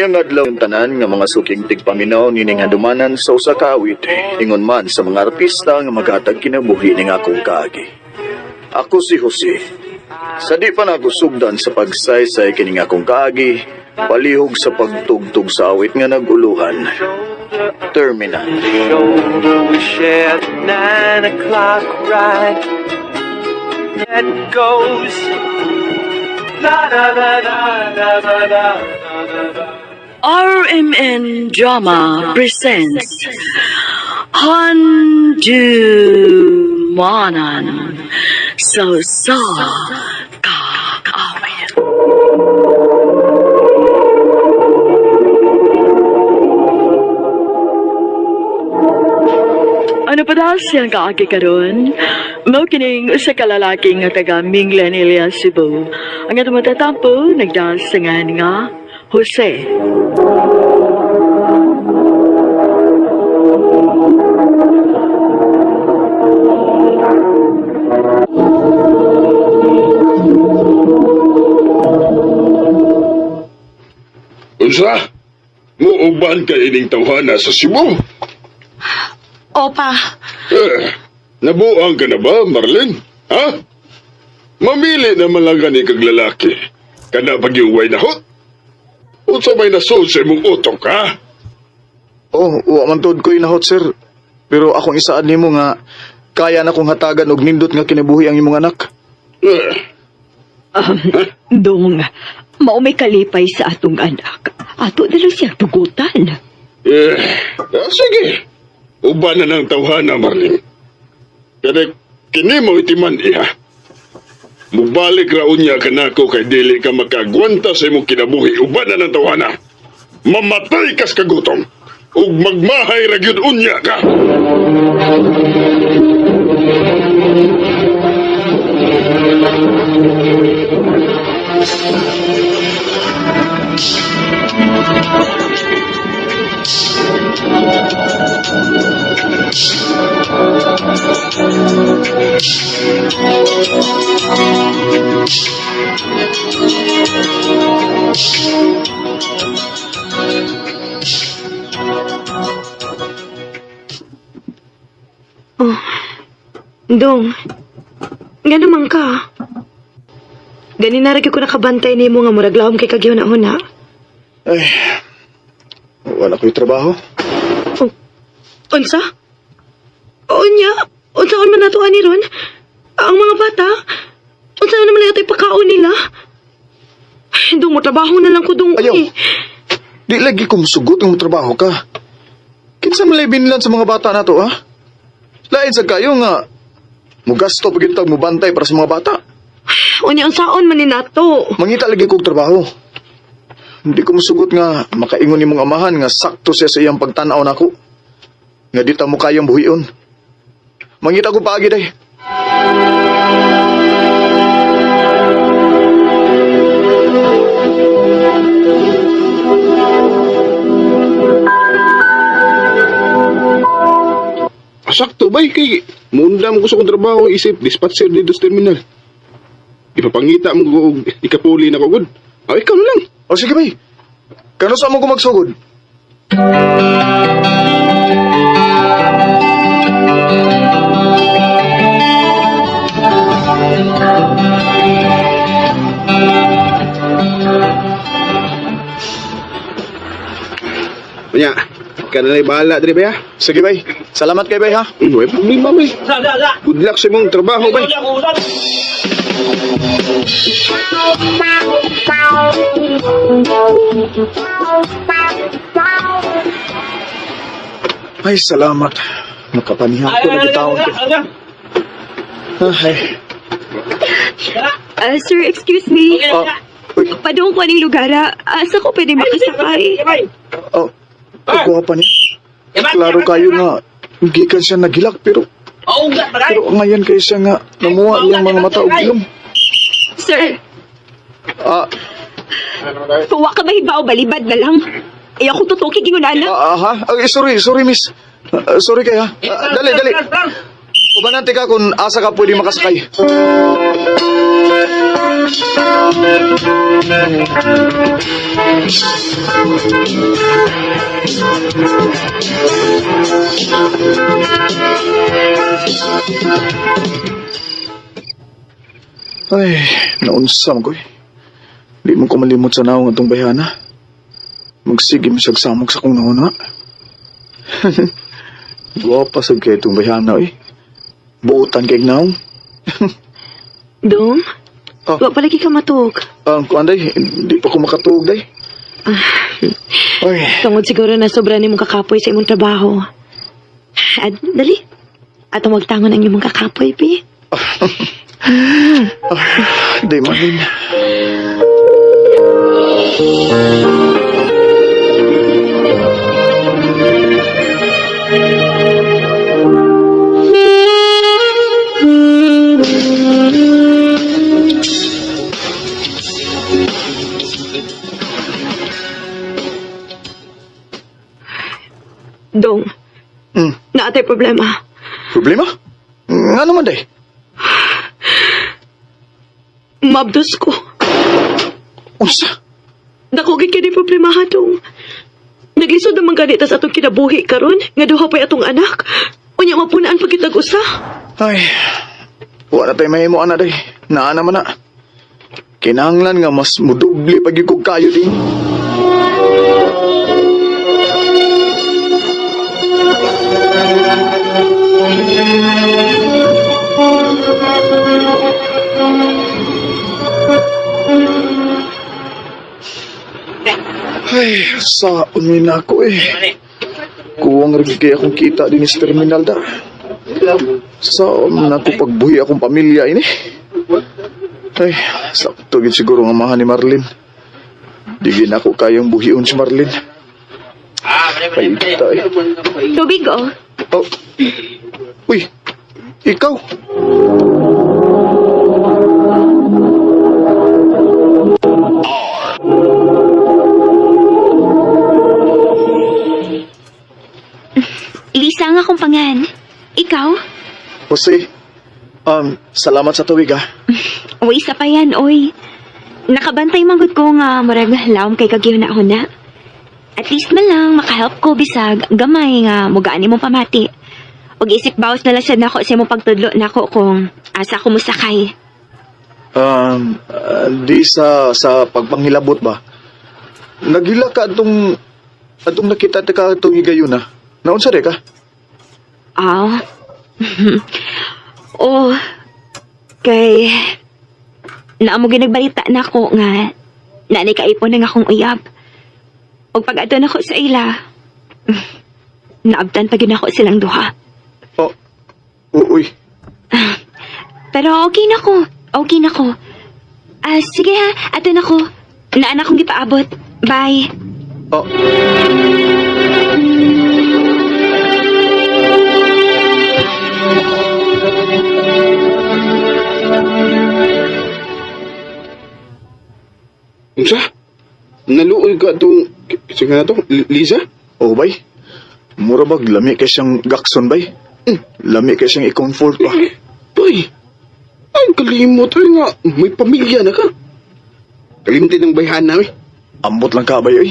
Maayong adlaw ang tanan nga mga suking tigpaminaw nining handumanan sa usa ka awit, ingon man sa mga artista nga maghatag kinabuhi ning akong kaagi. Ako si Jose. Sa di pa nagusugdan sa pagsaysay kining akong kaagi, palihog sa pagtugtog sa awit nga naguluhan. Terminal. Shoulder we share the 9 o'clock ride that goes la da da da da da da da da. RMN Drama presents Handu Manan So Sa Kaawit. Ano pa daw siyang kaagi karon? Mao kining usa ka lalaki nga taga Minglan, Elias, Cebu. Ang atong matatampo nagdasangan nga Jose. Unsa? Muuban ka ining tawhana sa Cebu? Opa, Eh, nabuang ka na ba, Marlene? Ha? Mamili naman lang gani kag lalaki. Kana pagyuway na hot? Unsa may nasod sa imong utok, ha? Oh, wa man tuod ko inahot, sir. Pero akong isaad nimo nga kaya na kong hatagan og nindot nga kinabuhi ang imong anak. Eh, Dong, mao may kalipay sa atong anak. Ato na lang siyang tugutan. eh, sige. Uban na ng tawhana, Marlene. Pero kini mo itiman iha. Mubalik ra unya kanako kay dili ka makagwanta sa imong kinabuhi. Uban na ng tawhana. Mamatay kas kagutom. Ug magmahay ra gyud unya ka. Dong, nga naman ka. Gani na ko nakabantay nimo nga murag lahom kay kagyo na huna. Ay, wala ko'y trabaho. Unsa? Unya, unsaon man nato ani ron? Ang mga bata, unsa naman lang ito'y pakaon nila? Ay, Dong, mo trabaho na lang ko dong. Ayaw. eh. Di lagi ko musugot nga trabaho ka. Kinsa man lay binlan sa mga bata na to, ha? Lain sa kayo nga mugasto pag yun tag mubantay para sa mga bata. Unya, unsaon man ni nato? Mangita lagi kog trabaho. Hindi ko musugot nga makaingon nimong amahan nga sakto siya sa iyang pagtan-aw nako. Nga di ta mo kayang buhion. Mangita ko paagi day. Sakto bay kay muunda mo ko sa akong trabaho isip dispatcher dito sa terminal. Ipapangita mo ko og ikapuli na ko gud. Ah, ikaw na lang. O sige bay. Kano sa mo ko magsugod? Unya, ka na lang bahala diri ba ya? Sige bay. Salamat kay bay ha. Way problema bay. Good luck sa imong trabaho bay. Ay, salamat. Nakapanihan ko na gitawon ko. Ay. Ah, sir, excuse me. Oh, uy, Padung ko aning lugar, ah. Asa ko pwede makasakay? oh, ang gwapa niya. Klaro kayo nga, gikan siya nagilak pero pero ngayon kay siya nga namuha iyang mga mata og ilong. Sir, Ah, kung wa ka mahibaw, balibad na lang. Ayaw ko tutuki gingon ana. ah, ah, ha? Ay, sorry, sorry miss. Ah, sorry kay ha. Ah, dali, dali. Ubanante ka kung asa ka pwede makasakay. Ay, naunsa man ko eh. Di mo ko malimot sa naong atong bayhana. Magsige mo siyag samok sa kong nauna. Guwapa sad kay itong bayhana eh. Buotan kay naong. Dong? Oh. Wa palagi ka matuog. Ang kuan day, di pa ko makatuog day. Ay, Tungod siguro na sobra ni mong kakapoy sa imong trabaho. At dali. Ato magtangon ang imong kakapoy, pi. di man. Dong, naatay problema. Problema? Nga naman day. Mabdos ko. Unsa? Dako gid kay ni problema ha, dong. Naglisod naman ganita sa atong kinabuhi karon nga duha pa'y atong anak. Unya mapunaan pa kitag usa. Ay, wala tayo mahimo ana day. Naa naman na. Kinahanglan nga mas mudubli pag kog kayo din. Ay, saon mi na ako eh. Kuwang rin kaya akong kita din sa terminal da. Saan na ako pagbuhi akong pamilya ini? Ay, sakto gid siguro nga mahan ni Marlene. Di gid ako kayang buhion si Marlene. Ay, tay. Tubig, oh. Oh. Uy, ikaw. Lisa nga akong pangan. Ikaw? Jose, salamat sa tuwig ah. Uy, isa pa yan, oy. Nakabantay manggod ko nga murag lawom kay kagyo na na. At least man lang makahelp ko bisag gamay nga mugaan imong pamati. Og isip bawas na lang sad nako sa imong pagtudlo nako kung asa ko mosakay. Di sa pagpanghilabot ba? Naghila ka atong atong nakita ta ka atong higayon ah. Naunsa de ka? Ah. Oh. Kay naamo ginagbalita nako nga naanay kaipon na nga akong uyab. Og pag-adto nako sa ila, naabtan pa gyud nako silang duha. Oh. Uy. Pero okay na ko. Okay na ko. Ah, sige ha, ato na ko. Naan akong gipaabot. Bye. Oh. Unsa? Naluoy ka itong... Sige na to, Lisa? Oh, bay. Mura bag lami kay siyang gakson bay. Lami kay siyang i-comfort pa. Uy, ay kalimot ay nga, may pamilya na ka. Kalimtin ng bayhan namin. Ambot lang ka bay oy.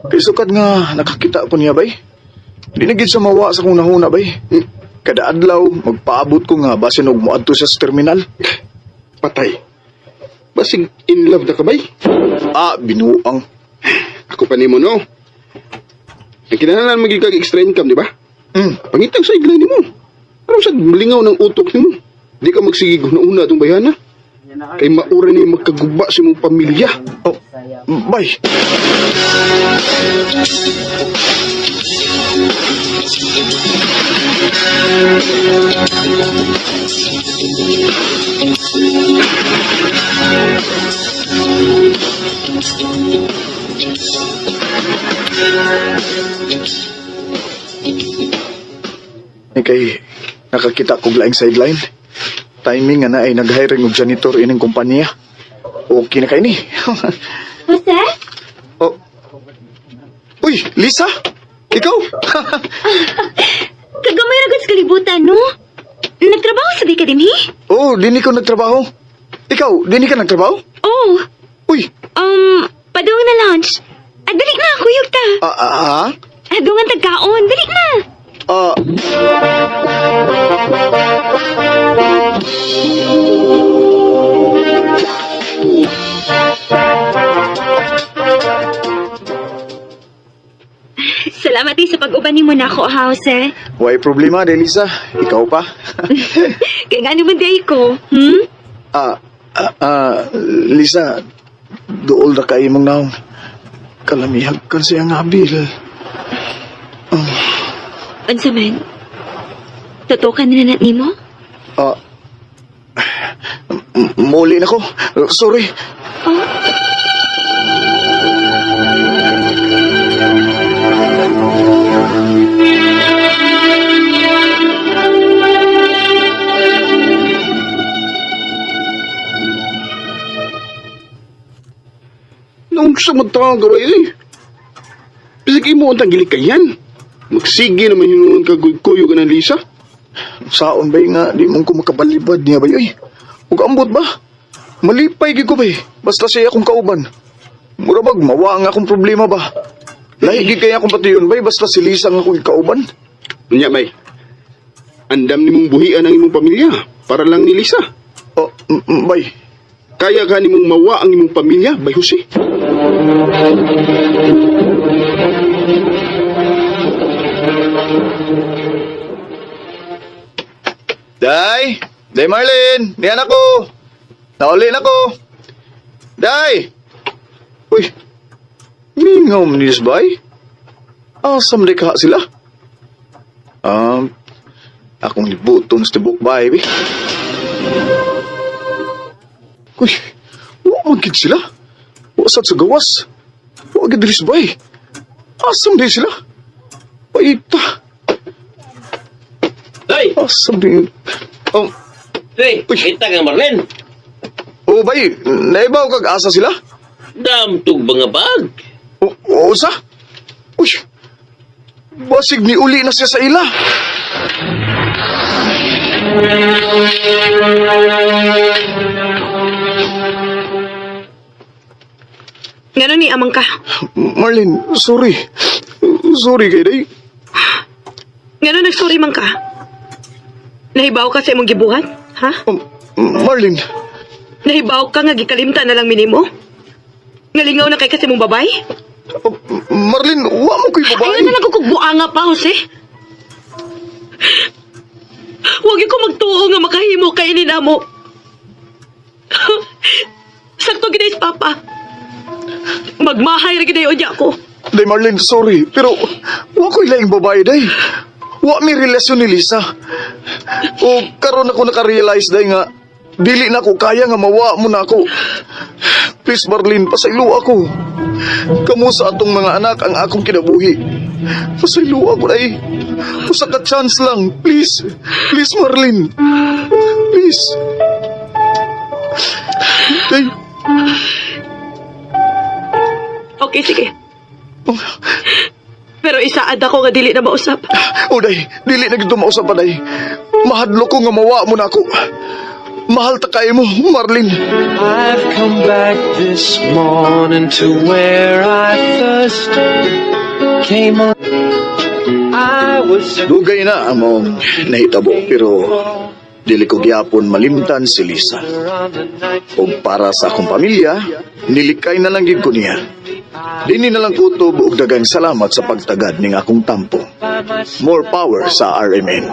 Kay sukad nga nakakita ko niya bay. Di na gid sa mawa sa kong nahuna bay. Kada adlaw magpaabot ko nga basin og moadto siya sa terminal. Patay. Basig in love na ka bay? Ah, binuang. Ako pa nimo no. Ang kinahanglan maging kag extra income, di ba? Pangitag sa iglay nimo. Ano sa lingaw ng utok nimo? Di ka magsigig una itong bayhana. Kay maura ni magkaguba sa imong pamilya. Oh, bay. Eh, kay nakakita kog laing sideline. Timing nga na ay nag-hiring og janitor ining kumpanya. Okay na kay ni. Jose? Oh. Uy, Lisa? Ikaw? Kagamay ra gud sa kalibutan, no? Nagtrabaho sa di ka din, hi? Oh, dini ko nagtrabaho. Ikaw, dini ka nagtrabaho? Oh, Uy, padung na lunch. Ah, dali na, kuyog ta. ah, ah, ah? Adungan tagkaon, dali na. Ah, Salamat eh sa pag-uban nimo nako, house eh. Way problema, Delisa. Ikaw pa. Kaya nga naman di ko, hmm? Ah, ah, ah, Lisa, duol ra kay imong naong. Kalamihag kan siya nga abil. Unsa man? Totoo ka na na nimo? Ah, muli na ko. Sorry. Oh. Nung sa matang gaway eh. Bisag imo ang tangilikayan. Magsige naman yun ka kuyo ka ng Lisa. Saon ba nga, di mong ko makabalibad niya ba yoy? Ug ambot ba? Malipay gid ko ba eh. Basta siya akong kauban. Mura bag, mawa ang akong problema ba? Lahi gid kaya akong patiyon bay, basta si Lisa ang akong kauban. Unya bay. Andam nimong buhian ang imong pamilya para lang ni Lisa. Oh, bay, Kaya ka nimong mawa ang imong pamilya, bay Jose. Day! Day Marlene! Niyan ako! Nauli na ko! Day! Uy! Mingaw man nis bay? Asam di ka sila? Akong libuton sa tibok bay, bi. Uy! Wa man gid sila? Wa sad sa gawas? Wa gid diri sa bay? Asam di sila? Paita! Day! Asam di... Day! Uy. Kita kang Marlene! Oh, bay, naibaw kag asa sila? Damtog mga bag! O, o sa? Uy, basig ni uli na siya sa ila. Ngano ni amang ka? Marlene, sorry. Sorry kay day. Ngano nagsorry man ka? Nahibaw ka sa imong gibuhat? Ha? Marlene, Nahibaw ka nga gikalimta na lang minimo? Ngalingaw na kay ka sa imong babay? Marlene, wa mo ko'y babae. Ayaw na lang ko buanga pa, Jose. Huwag ko magtuo nga makahimo kay ni namo. Sakto gid papa. Magmahay ra gid unya ko. Day, Marlene, sorry. Pero, wa ko'y laing babae, day. Wa mi relasyon ni Lisa. O, karon ako nakarealize, day, nga, dili na ko kaya nga mawa mo na ako. Please, Marlene, pasaylo ako. Kamo sa atong mga anak ang akong kinabuhi. Pasaylo ako, day. Usa ka chance lang. Please. Please, Marlene. Please. Day. Okay, sige. Pero isaad ako nga dili na mausap. O day, dili na gito mausap pa day. Mahadlo ko nga mawa mo na ako. Mahal ta kayo mo, Marlene. I've come back this morning to where I first came on. I was Dugay na ang maong nahitabo pero dili ko gyapon malimtan si Lisa. Og para sa akong pamilya, nilikay na lang gid ko niya. Dini na lang kutob og daghang salamat sa pagtagad ning akong tampo. More power sa RMN.